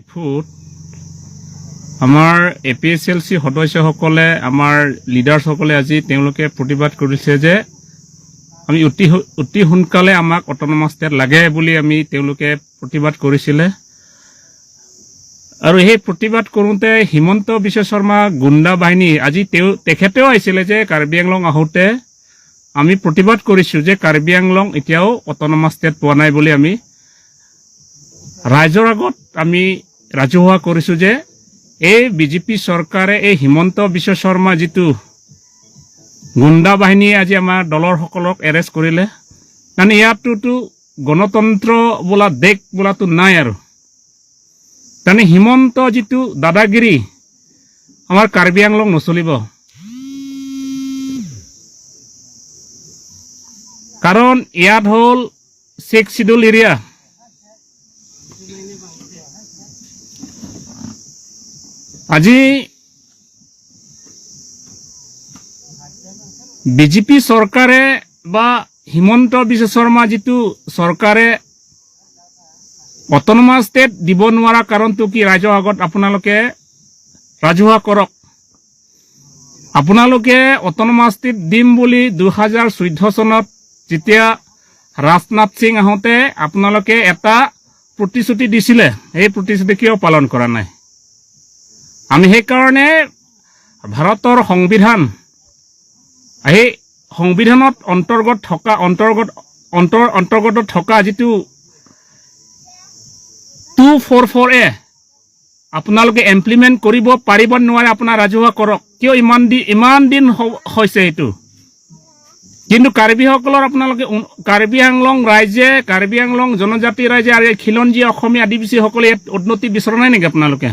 ডিফুত আমাৰ এপিএইচএলচি সদস্যসকলে, আমাৰ লিডাৰ্ছসকলে আজি তেওঁলোকে প্ৰতিবাদ কৰিছে যে আমি অতি অতি সোনকালে আমাক অট'নমাছ ষ্টেট লাগে বুলি আমি তেওঁলোকে প্ৰতিবাদ কৰিছিলে। আৰু সেই প্ৰতিবাদ কৰোঁতে হিমন্ত বিশ্ব শৰ্মা গুণ্ডা বাহিনী আজি তেওঁ তেখেতেও আহিছিলে যে কাৰ্বি আংলং আহোঁতে আমি প্ৰতিবাদ কৰিছোঁ যে কাৰ্বি আংলং এতিয়াও অট'নমাছ ষ্টেট পোৱা নাই বুলি। আমি ৰাইজৰ আগত আমি ৰাজহুৱা কৰিছোঁ যে এই বিজেপি চৰকাৰে, এই হিমন্ত বিশ্ব শৰ্মা যিটো গুণ্ডা বাহিনীয়ে আজি আমাৰ দলৰ সকলক এৰেষ্ট কৰিলে। কাৰণ ইয়াতোতো গণতন্ত্ৰ বোলা দেশ বোলাটো নাই। আৰু তাৰমানে হিমন্ত যিটো দাদাগিৰি আমাৰ কাৰ্বি আংলং নচলিব। কাৰণ ইয়াত হ'ল ছিক্স চিডিউল এৰিয়া। আজি বিজেপি চৰকাৰে বা হিমন্ত বিশ্ব শৰ্মা যিটো চৰকাৰে অট'নমাছ ষ্টেট দিব নোৱাৰা কাৰণটো কি, ৰাইজৰ আগত আপোনালোকে ৰাজহুৱা কৰক। আপোনালোকে অট'নমাছ ষ্টেট দিম বুলি 2014 চনত যেতিয়া ৰাজনাথ সিং আহোঁতে আপোনালোকে এটা প্ৰতিশ্ৰুতি দিছিলে, সেই প্ৰতিশ্ৰুতি কিয় পালন কৰা নাই? আমি সেইকাৰণে ভাৰতৰ সংবিধান, সেই সংবিধানত অন্তৰ্গত থকা অন্তৰ্গত থকা যিটো 244এ আপোনালোকে ইমপ্লিমেণ্ট কৰিব পাৰিব নোৱাৰে, আপোনাৰ ৰাজহুৱা কৰক। কিয় ইমান দিন হৈছে এইটো? কিন্তু কাৰ্বিসকলৰ আপোনালোকে কাৰ্বি আংলং ৰাইজে, কাৰ্বি আংলং জনজাতি ৰাইজে আৰু এই খিলঞ্জীয়া অসমীয়া আদিবাসীসকলে ইয়াত উন্নতি বিচৰা নাই নেকি আপোনালোকে?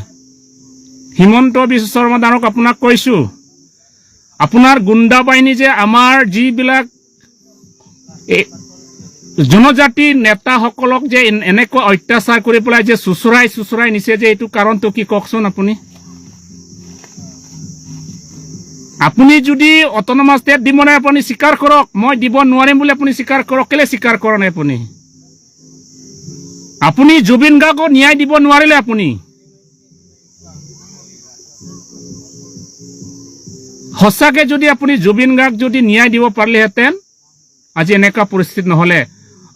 হিমন্ত বিশ্ব শৰ্মা ডাঙৰক আপোনাক কৈছোঁ, আপোনাৰ গুণ্ডা বাহিনী যে আমাৰ যিবিলাক এই জনজাতিৰ নেতাসকলক যে এনেকুৱা অত্যাচাৰ কৰি পেলাই যে চোঁচৰাই চোঁচৰাই নিছে যে, এইটো কাৰণটো কি কওকচোন আপুনি। আপুনি যদি অট'নমাছ ষ্টেট দিব নাই, আপুনি স্বীকাৰ কৰক। মই দিব নোৱাৰিম বুলি আপুনি স্বীকাৰ কৰক। কেলে স্বীকাৰ কৰা নাই আপুনি? আপুনি জুবিন গাৰ্গক ন্যায় দিব নোৱাৰিলে। আপুনি সঁচাকে যদি আপুনি জুবিন গাৰ্গ যদি ন্যায় দিব পাৰিলেহেঁতেন, আজি এনেকুৱা পৰিস্থিতি নহ'লে।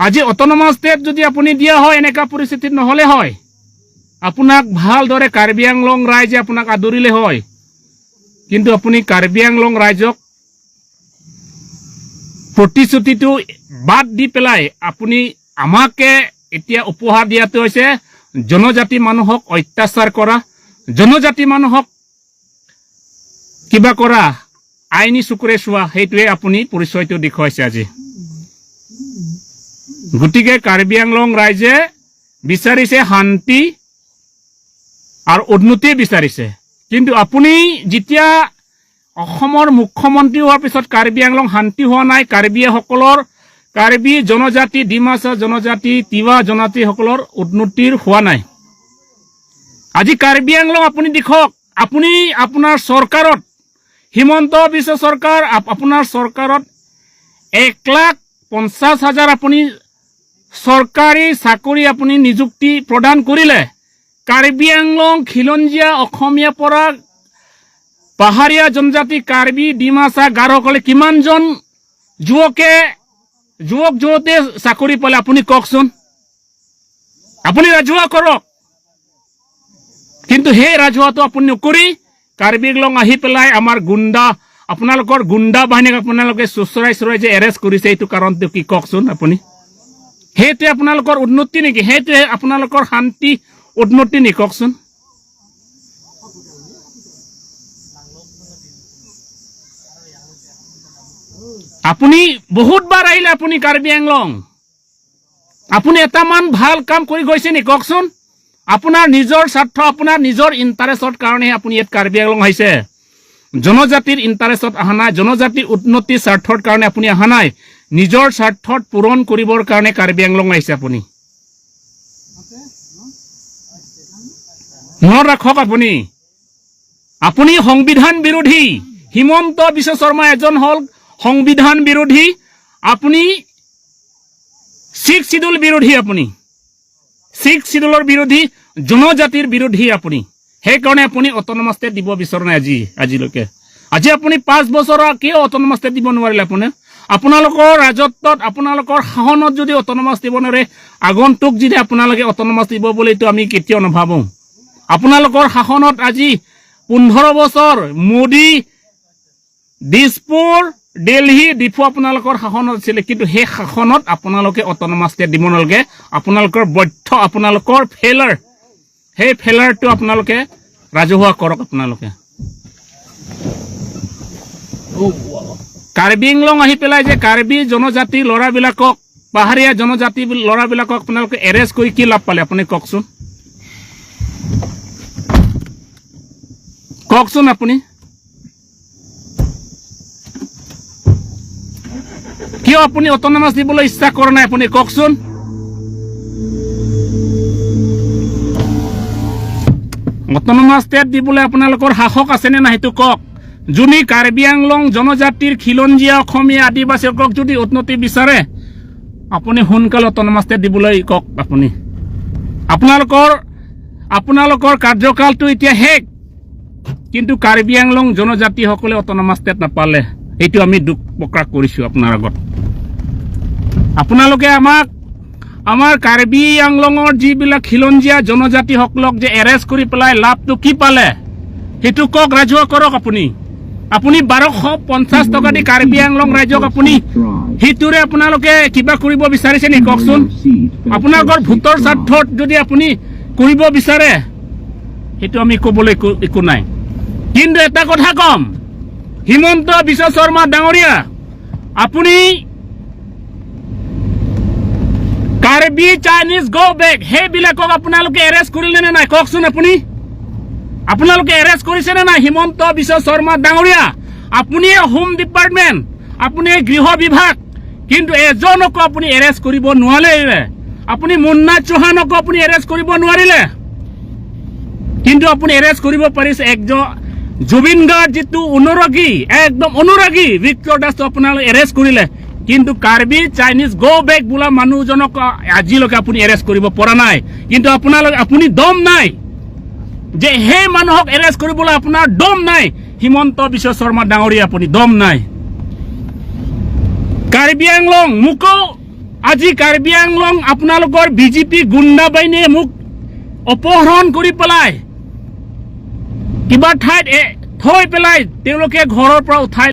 আজি অট'নমাছ ষ্টেট যদি আপুনি দিয়া হয়, এনেকুৱা পৰিস্থিতি নহ'লে হয়। আপোনাক ভালদৰে কাৰ্বি আংলং ৰাইজে আপোনাক আদৰিলে হয়। কিন্তু আপুনি কাৰ্বি আংলং ৰাইজক প্ৰতিশ্ৰুতিটো বাদ দি পেলাই আপুনি আমাকে এতিয়া উপহাৰ দিয়াটো হৈছে জনজাতি মানুহক অত্যাচাৰ কৰা, জনজাতি মানুহক কিবা কৰা, আইনী চকুৰে চোৱা, সেইটোৱে আপুনি পৰিচয়টো দেখুৱাইছে আজি। গতিকে কাৰ্বি আংলং ৰাইজে বিচাৰিছে শান্তি আৰু উন্নতি বিচাৰিছে। কিন্তু আপুনি যেতিয়া অসমৰ মুখ্যমন্ত্ৰী হোৱাৰ পিছত কাৰ্বি আংলং শান্তি হোৱা নাই। কাৰ্বিসকলৰ, কাৰ্বি জনজাতি, ডিমাচা জনজাতি, তিৱা জনজাতিসকলৰ উন্নতিৰ হোৱা নাই। আজি কাৰ্বি আংলং আপুনি দেখক, আপুনি আপোনাৰ চৰকাৰত, হিমন্ত বিশ্ব চৰকাৰ, আপোনাৰ চৰকাৰত 1,50,000 আপুনি চৰকাৰী চাকৰি আপুনি নিযুক্তি প্ৰদান কৰিলে। কাৰ্বি আংলং খিলঞ্জীয়া অসমীয়া পৰা পাহাৰীয়া জনজাতি কাৰ্বি, ডিমাচা, গাৰোসকলে কিমানজন যুৱক যুৱতীয়ে চাকৰি পালে, আপুনি কওকচোন। আপুনি ৰাজহুৱা কৰক। কিন্তু সেই ৰাজহুৱাটো আপুনি নকৰি কাৰ্বি আংলং আহি পেলাই আমাৰ গুণ্ডা, আপোনালোকৰ গুণ্ডা বাহিনীক আপোনালোকে চোঁচৰাই চোঁচৰাই যে এৰেষ্ট কৰিছে, এইটো কাৰণটো কি কওকচোন আপুনি। সেইটোৱে আপোনালোকৰ উন্নতি নেকি? সেইটোৱে আপোনালোকৰ শান্তি উন্নতি নেকি কওকচোন। আপুনি বহুতবাৰ আহিলে আপুনি কাৰ্বি আংলং, আপুনি এটামান ভাল কাম কৰি গৈছে নেকি কওকচোন। আপোনাৰ নিজৰ স্বাৰ্থ, আপোনাৰ নিজৰ ইণ্টাৰেষ্টৰ কাৰণেহে আপুনি ইয়াত কাৰ্বি আংলং আহিছে। জনজাতিৰ ইণ্টাৰেষ্টত অহা নাই, জনজাতিৰ উন্নতিৰ স্বাৰ্থৰ কাৰণে আপুনি অহা নাই, নিজৰ স্বাৰ্থত পূৰণ কৰিবৰ কাৰণে কাৰ্বি আংলং আহিছে আপুনি। মনত ৰাখক আপুনি, আপুনি সংবিধান বিৰোধী। হিমন্ত বিশ্ব শৰ্মা এজন হ'ল সংবিধান বিৰোধী, আপুনি ছিক্স চিডিউল বিৰোধী, আপুনি ছিক্স চিডিউলৰ বিৰোধী, জনজাতিৰ বিৰোধী আপুনি। সেইকাৰণে আপুনি অট'নমাছ ষ্টেট দিব বিচৰা নাই আজিলৈকে। আজি আপুনি 5 বছৰৰ কিয় অট'নমাছ ষ্টেট দিব নোৱাৰিলে? আপুনি আপোনালোকৰ ৰাজত্বত, আপোনালোকৰ শাসনত যদি অট'নমাছ দিব নোৱাৰে, আগন্তুক যদি আপোনালোকে অট'নমাছ দিব বুলিতো আমি কেতিয়াও নাভাবোঁ। আপোনালোকৰ শাসনত আজি 15 বছৰ মোদী, দিছপুৰ, দিল্লী, ডিফু আপোনালোকৰ শাসনত আছিলে। কিন্তু সেই শাসনত আপোনালোকে অট'নমাছ ষ্টেট দিব নালাগে। আপোনালোকৰ বৈধ, আপোনালোকৰ ফেইলাৰ, সেই ফেইলাৰটো আপোনালোকে ৰাজহুৱা কৰক। আপোনালোকে কাৰ্বি আংলং আহি পেলাই যে কাৰ্বি জনজাতিৰ ল'ৰাবিলাকক, পাহাৰীয়া জনজাতি ল'ৰাবিলাকক আপোনালোকে এৰেষ্ট কৰি কি লাভ পালে, আপুনি কওকচোন, কওকচোন আপুনি। কিয় আপুনি অট'নমাছ দিবলৈ ইচ্ছা কৰা নাই, আপুনি কওকচোন। অট'নমাছ ষ্টেট দিবলৈ আপোনালোকৰ শাসক আছেনে নাই, সেইটো কওক। যোনে কাৰ্বি আংলং জনজাতিৰ খিলঞ্জীয়া অসমীয়া আদিবাসীসকলক যদি উন্নতি বিচাৰে, আপুনি সোনকালে অট'নমাছ ষ্টেট দিবলৈ কওক। আপুনি আপোনালোকৰ কাৰ্যকালটো এতিয়া শেষ, কিন্তু কাৰ্বি আংলং জনজাতিসকলে অট'নমাছ ষ্টেট নাপালে, এইটো আমি দুখ প্ৰকাশ কৰিছোঁ আপোনাৰ আগত। আপোনালোকে আমাক, আমাৰ কাৰ্বি আংলঙৰ যিবিলাক খিলঞ্জীয়া জনজাতিসকলক যে এৰেষ্ট কৰি পেলাই লাভটো কি পালে, সেইটো কওক, ৰাজহুৱা কৰক আপুনি। আপুনি 1250 টকা দি কাৰ্বি আংলং ৰাজ্যক আপুনি সেইটোৰে আপোনালোকে কিবা কৰিব বিচাৰিছে নেকি, কওকচোন। আপোনালোকৰ ভোটৰ স্বাৰ্থত যদি আপুনি কৰিব বিচাৰে, সেইটো আমি ক'বলৈ একো নাই। কিন্তু এটা কথা ক'ম, হিমন্ত বিশ্ব শৰ্মা ডাঙৰীয়া, আপুনি কাৰ্বি চাইনিজ গ' বেক, সেইবিলাকক আপোনালোকে এৰেষ্ট কৰিলে নে নাই, কওকচোন আপুনি। আপোনালোকে এৰেষ্ট কৰিছে নে নাই, হিমন্ত বিশ্ব শৰ্মা ডাঙৰীয়া? আপুনিয়ে হোম ডিপাৰ্টমেণ্ট, আপুনিয়ে গৃহ বিভাগ, কিন্তু এজনকো আপুনি এৰেষ্ট কৰিব নোৱাৰিলে। আপুনি মুন্না চৌহানকো আপুনি এৰেষ্ট কৰিব নোৱাৰিলে, কিন্তু আপুনি এৰেষ্ট কৰিব পাৰিছে একজন জুবিন গাৰ্গ যিটো অনুৰাগী, একদম অনুৰাগী ভিক্টৰ দাসটো আপোনালোকে এৰেষ্ট কৰিলে। কিন্তু কাৰ্বি চাইনিজ গ' বেক বোলা মানুহজনক আজিলৈকে আপুনি এৰেষ্ট কৰিব পৰা নাই। কিন্তু আপোনালোক আপুনি দম নাই যে সেই মানুহক এৰেষ্ট কৰিবলৈ, আপোনাৰ দম নাই। হিমন্ত বিশ্ব শৰ্মা ডাঙৰীয়া, আপুনি দম নাই। কাৰ্বি আংলং মোকো আজি কাৰ্বি আংলং আপোনালোকৰ বিজেপি গুণ্ডা বাহিনীয়ে মোক অপহৰণ কৰি পেলাই কিবা ঠাইত থৈ পেলাই তেওঁলোকে ঘৰৰ পৰা উঠাই